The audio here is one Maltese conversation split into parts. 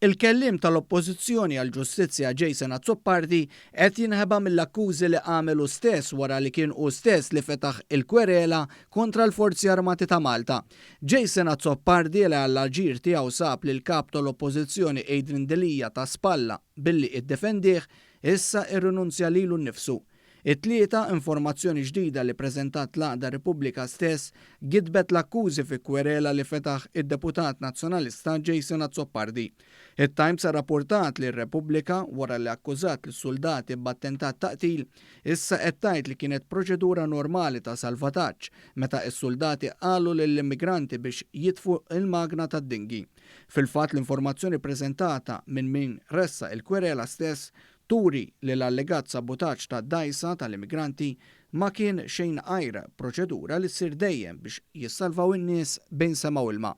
Il-kelliem tal-Oppożizzjoni għall-Ġustizzja Jason Azzopardi qed jinħeba mill-akkużi li għamel hu stess wara li kien hu stess li fetaħ il-kwerela kontra l-Forzi Armati ta' Malta. Jason Azzopardi li għall-aġir tiegħu sab lill-Kap tal-Oppożizzjoni Adrian Delia ta' spalla billi iddefendih, issa irrinunzja lilu nnifsu. It-Tlieta, informazzjoni ġdida li preżentat l-għaqda Repubblika stess gidbet l-akkużi fi kwerela li fetaħ id-deputat Nazzjonalista Jason Azzopardi. It-Times rrappurtat li r-Repubblika, wara li akkużat lis-suldati b'attentat ta' qtil, issa qed tgħid li kienet proċedura normali ta' salvataġġ meta s-suldati qalu lill-immigranti biex jitfu l-magna tad-dinghy. Fil-fatt l-informazzjoni preżentata minn min ressaq il-kwerela stess turi li l-allegat sabutaġġ tad-dgħajsa tal-immigranti ma kien xejn għajr proċedura li ssir dejjem biex jissalvaw in-nies bejn sema u ilma.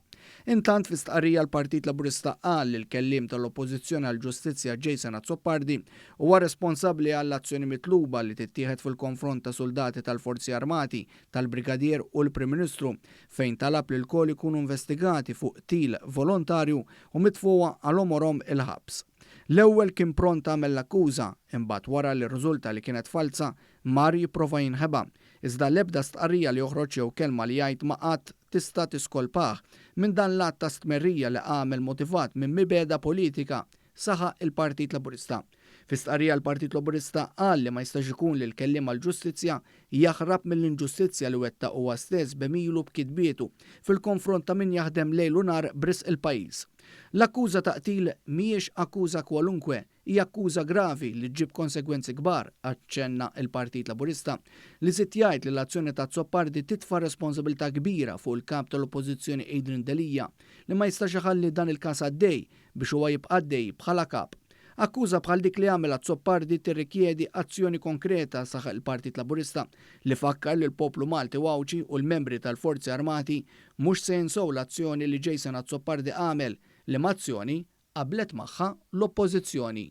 Intant fi stqarrija l-Partit Laburista qal li l-kelliem tal-Oppożizzjoni għall-Ġustizzja Jason Azzopardi huwa responsabbli għall-azzjoni mitluba li tittieħed fil-konfront ta' suldati tal-Forzi Armati, tal-Brigadier u l-Prim Ministru fejn talab li lkoll ikunu investigati fuq qtil volontarju u mitfugħa għal għomorhom il-ħabs. L-ewwel kien pront għamel l-akkuża, imbagħad wara li rriżulta li kienet falza, mar jipprova jinħeba. Iżda l-ebda stqarrija li joħroġ jew kelma li jgħid ma qatt tista' tiskolpah minn dan l-att ta' stmerrija li għamel motivat minn mibegħda politika, saħaq il-Partit Laburista. Fi stqarrija l-Partit Laburista qal li ma jistax ikun li l-kelliem għall-ġustizzja jaħrab mill-inġustizzja li wettaq huwa stess b'għemilu b'kitbietu fil-konfront ta' min jaħdem lejl u nhar b'risq il-pajjiż. L-akkuża ta' qtil mhijiex akkuża kwalunkwe, hija akkuża gravi li ġġib konsegwenzi kbar, aċċenna l-Partit Laburista, li żied jgħid li l-azzjoni ta' Azzopardi titfa' responsabilità kbira fuq il-Kap tal-Oppożizzjoni Adrian Delia li ma jistax iħalli dan il-każ għaddej biex huwa jibqa' għaddej bħala Kap. Akkuża bħal dik li għamel Azzopardi tirrikjedi azzjoni konkreta, saħaq il-Partit Laburista, li fakkar li l-poplu Malti u Għawdxi u l-membri tal-Forzi Armati mhux se jinsew l-azzjoni li Jason Azzopardi għamel, liema azzjoni qablet magħha l-Oppożizzjoni.